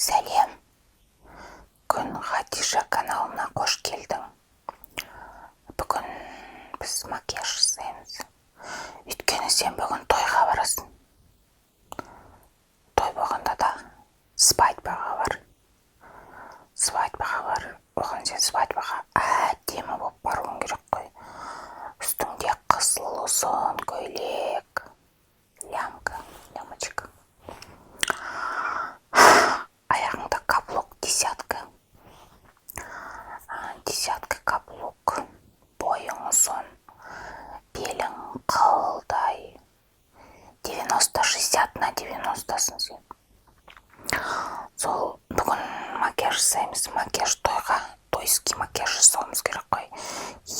Сәлем, Күн Хадиша каналына қош келдің! Бүгін біз макияж жасаймыз, өйткені сен бүгін тойға барасың. Той болғанда да, свадьбаға бар, свадьбаға бар. Оған сен свадьбаға әдемі болып баруың керек қой. Үстіңде қызыл ұзын көйлек, лямка, лямочка, аяғыңда каблук, десятка, десятка каблук, бойың ұзын, белің қылдай, 90, 60 на 90-сың сен. Сол бүгін макияж жасаймыз, макияж тойға, тойский макияж жасауымыз керек қой,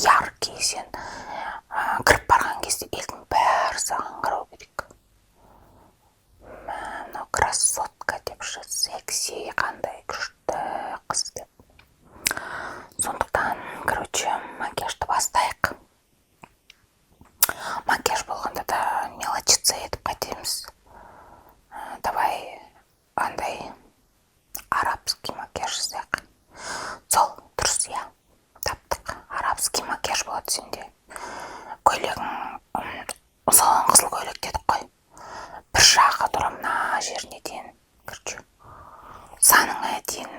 яркий. Сен кіріп барған кезде елдің бәрі саған қарау керек: «Мә, мынау красотка» деп ше, «секси, қандай күшті қыз» деп. Сондықтан, короче, макияжды бастайық. Макияж болғанда да мелочиться етіп қайтеміз? Давай андай арабский макияж жасайық. Сол дұрыс, иә, таптық. Арабский макияж болады сенде. Көйлегің ұзын қызыл көйлек дедік қой, бір жағы тура мына жеріне дейін, короче, саныңа дейін,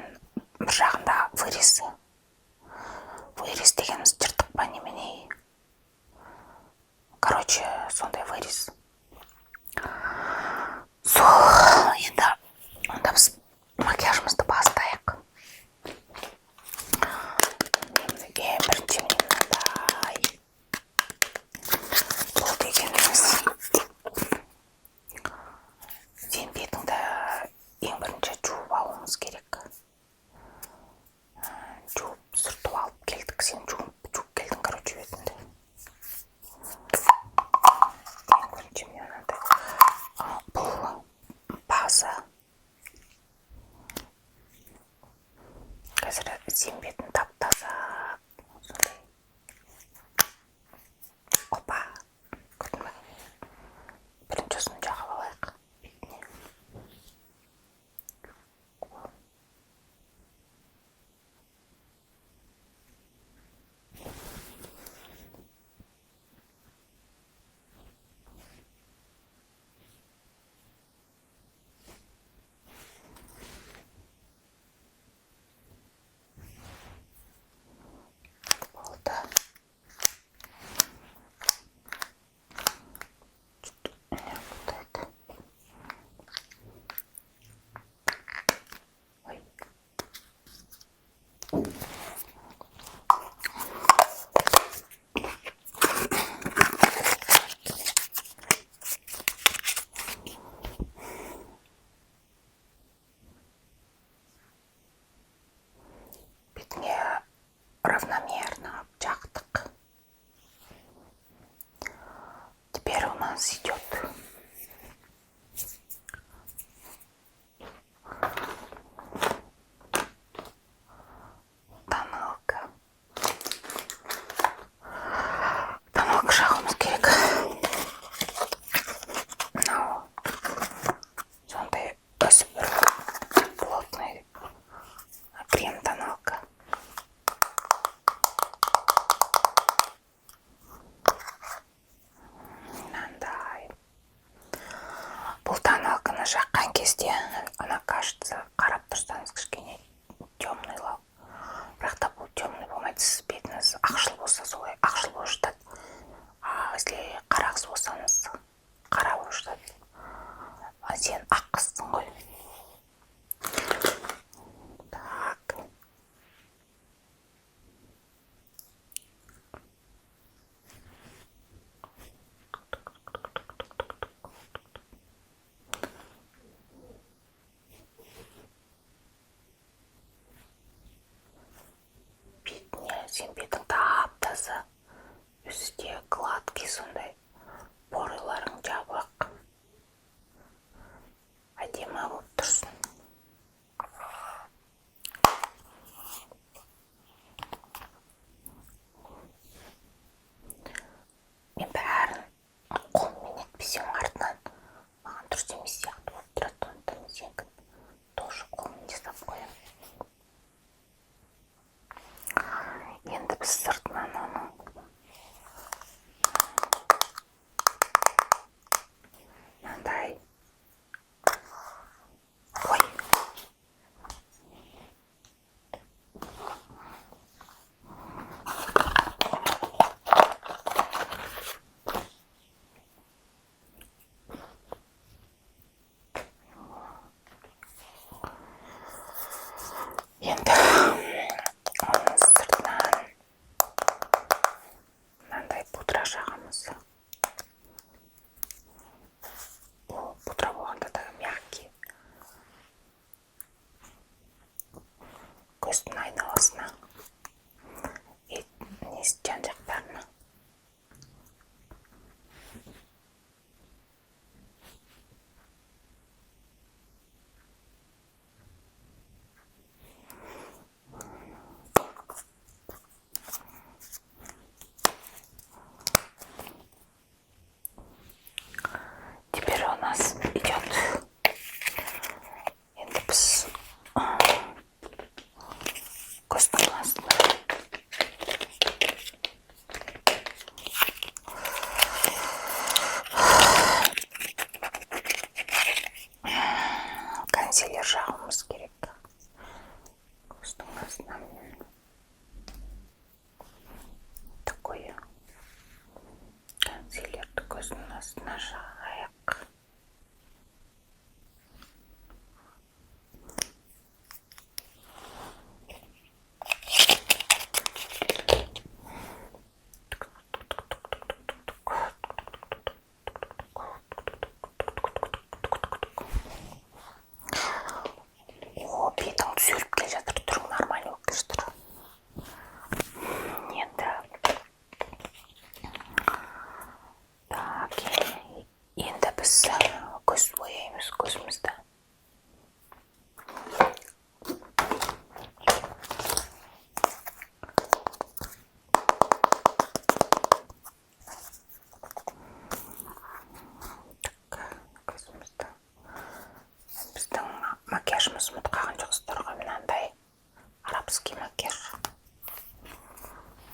бір жағында вырез. Вырез дегеніміз жыртық па, немене? Короче, сондай вырез. Сол, енді онда біз макияжымызды бастайық. Ең бірінші міне мынандай. Бұл дегеніміз сен бетіңді ең бірінші жуып алуымыз керек. Жуып, сүртіп алып келдік. Сен жуып келдің, короче, бетіңді. Ең бірінші міне мынандай, бұл база. Қазір сен бетін тап таза сондай. Опа, көрдің ба? Бірінші осыны жағып алайық бетіне. Болды. Не работает? Ой. Бетіңе равномерно жақтық. Теперь у нас идет тоналка. Тоналка жағуымыз керек. Мынау сондай өзі бір плотный крем тоналка. Мынандай. Бұл тоналканы жаққан кезде она кажется, қарап тұрсаңыз, кішкене темныйлау, бірақ та бұл темный болмайды. Сіз бетіңіз ақшыл болса, солай ақшыл болып жатады, а если қара қыз болсаңыз, қара болып жатады. А сен ақ қызсың ғой. Так. Бетіне, сен бетің тап таза, өзі де гладкий сондай, порыларың жабық. Енді оның сыртынан мынандай пудра жағамыз. Бұл пудра болғанда да мягкий. Көздің айналасына и несі, жан жақтарына. Теперь у нас идет, енді біз көздің астына консилер жағуымыз керек. Көздің астына такой консилерді көздің астына жағайық. О, бетің түзеліп келе жатыр, түрің нормально болып келе жатыр. Енді, так, енді біз көз бояймыз, көзімізді. Так, көзімізді. Біздің макияжымыз, ұмытып қалған жоқсыздар ғой, мынандай арабский макияж.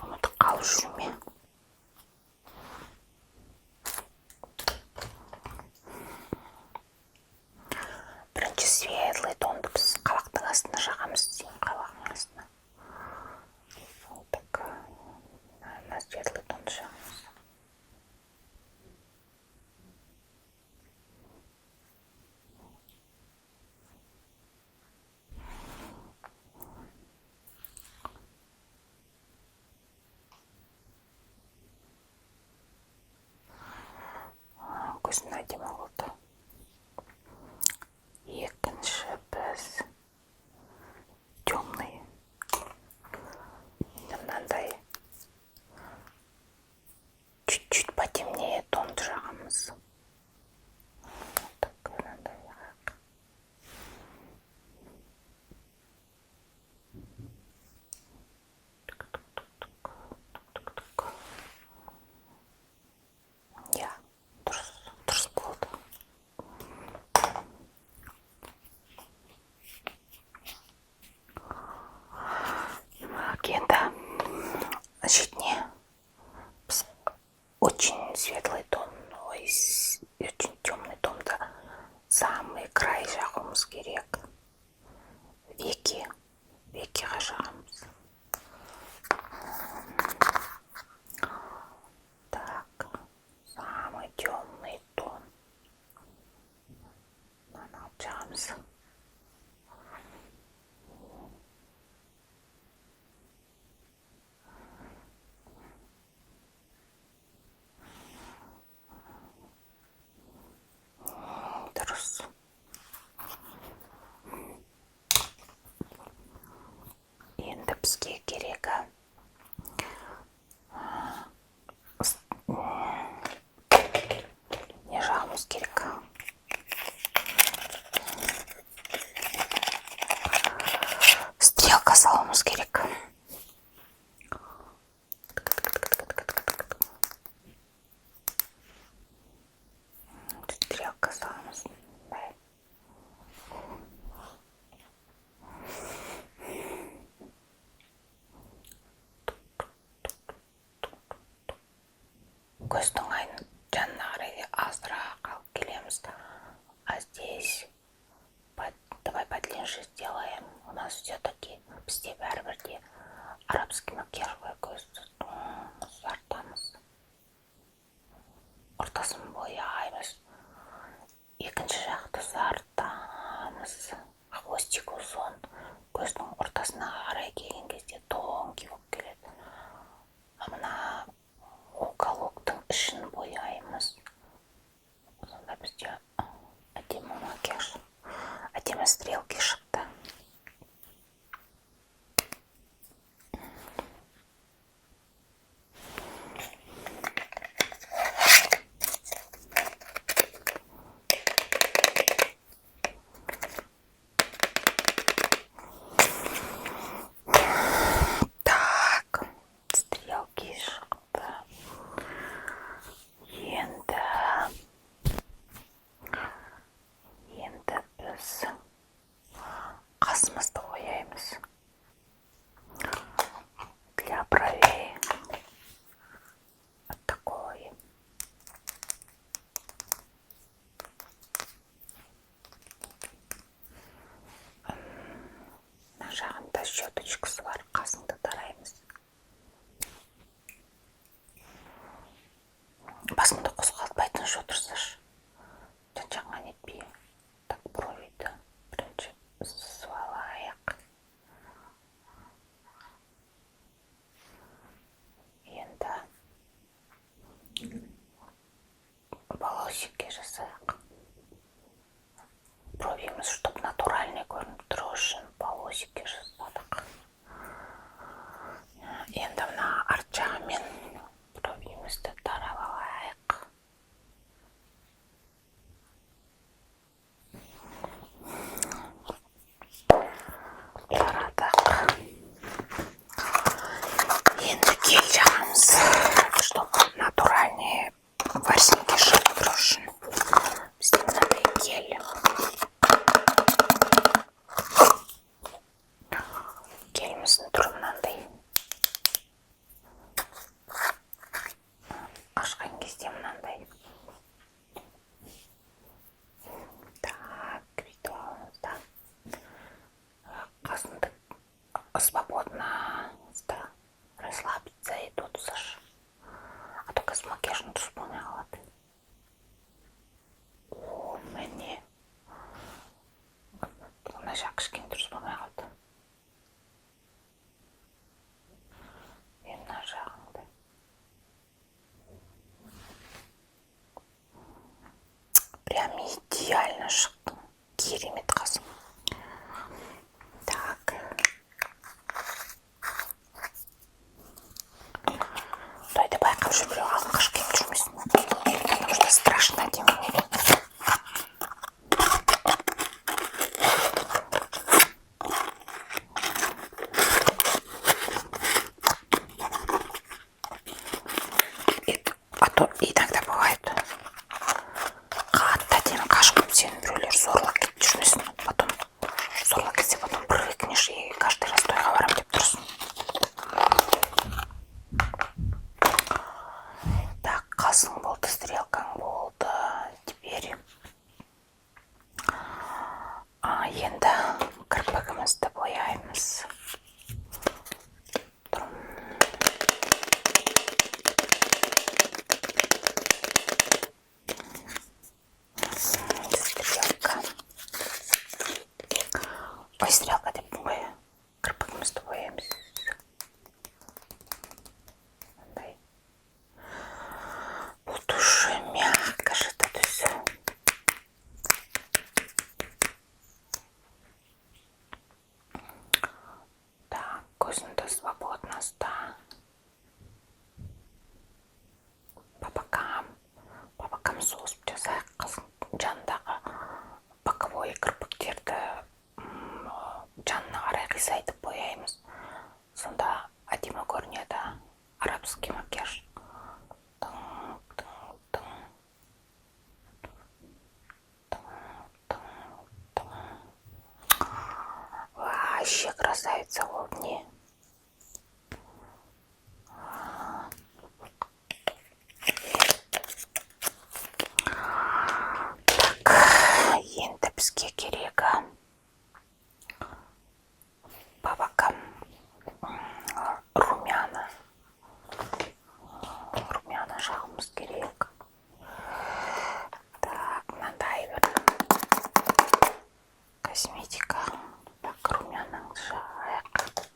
Ұмытып қалып жүрме. Бірінші светлый тонды біз қабақтың астына жағамыз, сен қабағың астына. Так, мына светлый тонды жағамыз. Көзің әдемі болды. Екінші біз темный, енді мынандай чуть-чуть потемнее тонды жағамыз. Так, мынандай жағайық. Тук, тук, тук, тук, тук, тук, тук. Иә, дұрыс, дұрыс болды. Так, енді шетіне біз очень светлый тон, ой, очень темный тонды самый край жағуымыз керек. Веки, векиға жағамыз. Так, самый темный тон. Мынаны алып жағамыз. Дұрыс. Енді бізге керегі не жағуымыз керек? Стрелка салуымыз керек. Стрелка саламыз. Мындай. Көздің жанына қарай азырақ алып келеміз. А здесь давай подлиннее сделаем. У нас все-таки, бізде бәрібір де арабский макияж ғой. Көзді ұзартамыз, ортасын бояймыз, екінші жақты ұзартамыз. Хвостик ұзын, көздің ортасын. Қасымызды бояймыз для бровей, вот такой. Мына жағында щеточкасы бар, қасыңды тараймыз. Басыңды қозғалтпай, тыныш отырсашы, жан жағыңа нетпей. Так, бровиді бірінші сызып алайық. Енді волосики жасайық. Бровиміз чтоб натуральный көрініп тұру үшін волосики жасадық. Енді мына арт жағымен бровимізді тарап алайық. Тарадық. Енді гель жағамыз, чтоб натуральный ворсинки шығып тұру үшін. Бізде мынандай гель. Геліміздің түрі мынандай, ашқан кезде мынандай. Так, бүйтіп аламыз да, қасыңды свободно расслабиться етіп отырсашы, а то қазір макияжың дұрыс болмай қалады. О, міне, мына жақ кішкене дұрыс болмай қалды. И мына жағыңды прям идеально шықтың, керемет қасың. Так, тойда байқап жүр, біреу алып қашып кетіп жүрмесін, потому что страшно деймін. А то иногда бывает, қатты әдемі қашып сені біреулер зорлап кетіп жүрмесін. Потом зорлап кетсе, потом привыкнешь и каждый раз тойға барамын деп тұрсың. Так, қасың болды, стрелкаң болды. Теперь енді кірпігімізді бояймыз. Трум. Стрелка, ой, стрелка деппін ғой, кірпігімізді бояймыз. Мындай, бұл тушь мягко жіті түсі. Так, көзіңді свободно ұста. По бокам созып жасайық. Қыздың жанындағы боковой кірпіктерді жанына қарай қисайтып бояймыз, сонда әдемі көрінеді арабский макияж. Тың, тың, тың, тың, тың, тың. Вообще красавица болды. Не, так, енді бізге керегі по бокам румяна, румяна жағуымыз керек. Так, мынандай бір косметика. Так, румянаңды жағайық.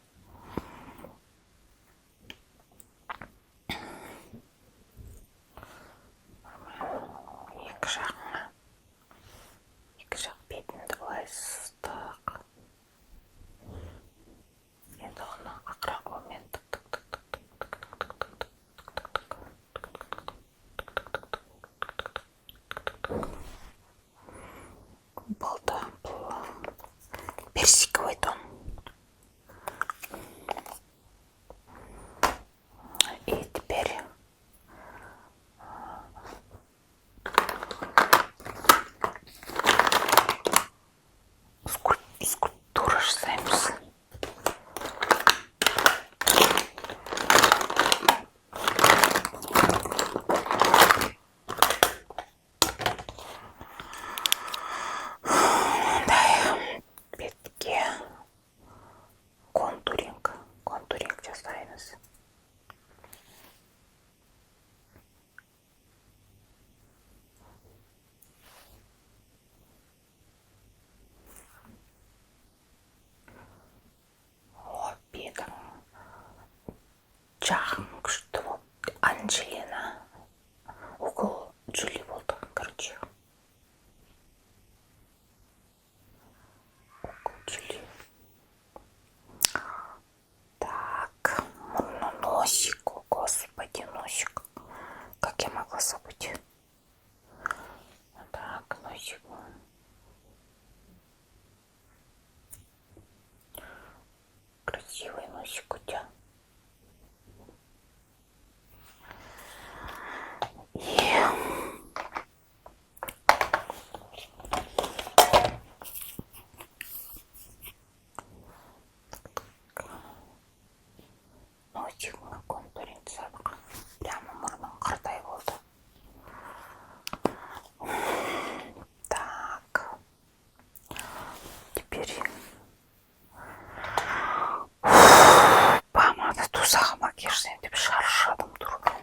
Носик у тебя. И носигіңа контуринг жасадық. Прямо мұрның қырдай болды. Так. Теперь помада тусағы макияж жасайын деп шаршадым тура.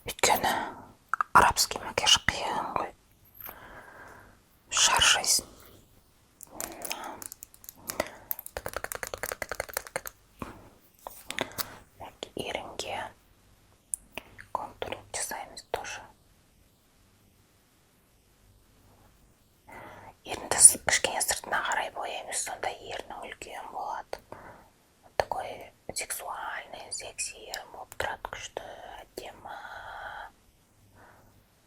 Өйткені арабский макияж қиын ғой. Шаршайсың. Так, так, так, так, так, так, так. Так, ерінге контуринг жасаймыз тоже. Ерінді кішкене сыртына қарай бояймыз, сонда ерінің үлкен болады. Такой сексуальный, секси ерін болып тұрады, күшті, әдемі.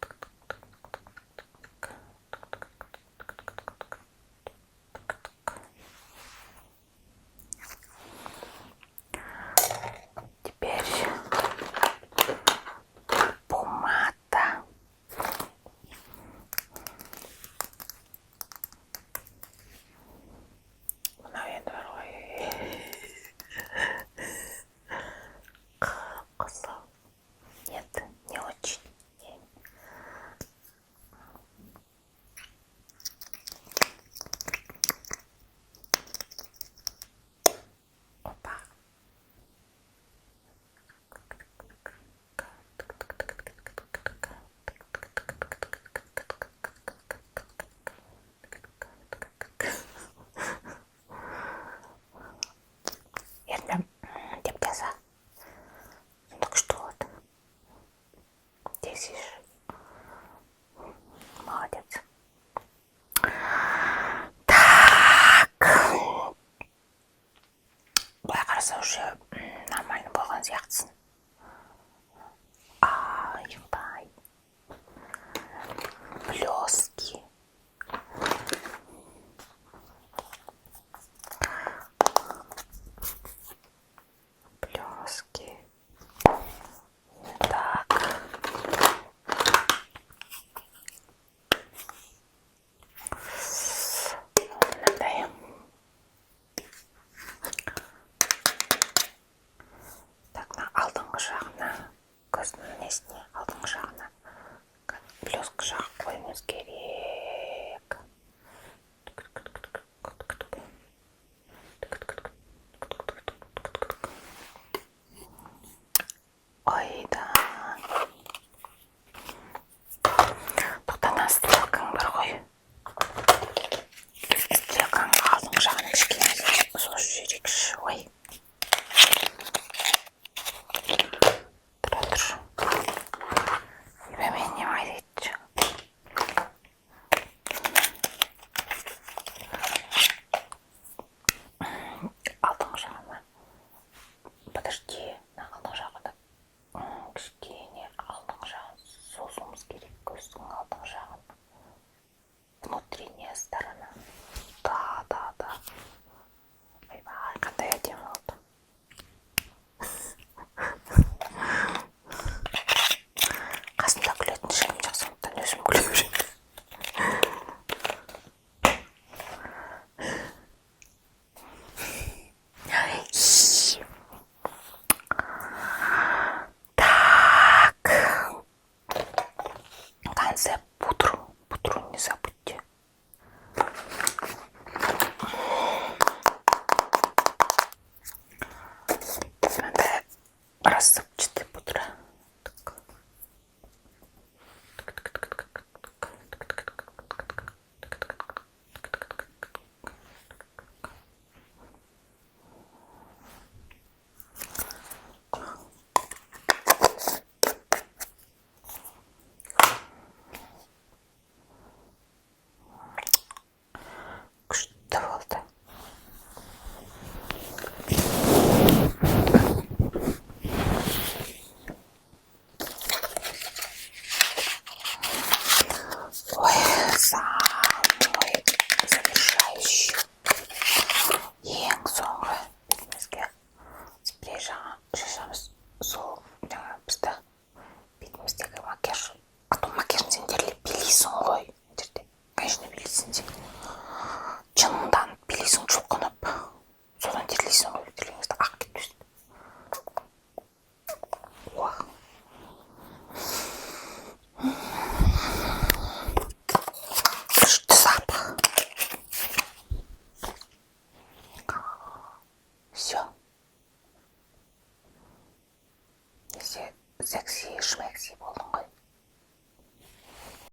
Тк, тк, тк, тк, тк, тк, тк, тк, тк, тк, тк. Теперь помада. Мынау енді бар ғой, қып қызыл. Нет, не очень. Не. Опа. Енді деп жаса, сонда күшті болады десейші. Молодец. Так, былай қараса, уже нормально болған сияқтысың. Айбай, блески. Блески. Так. Мынандай. Так, мына алдыңғы. кезінде.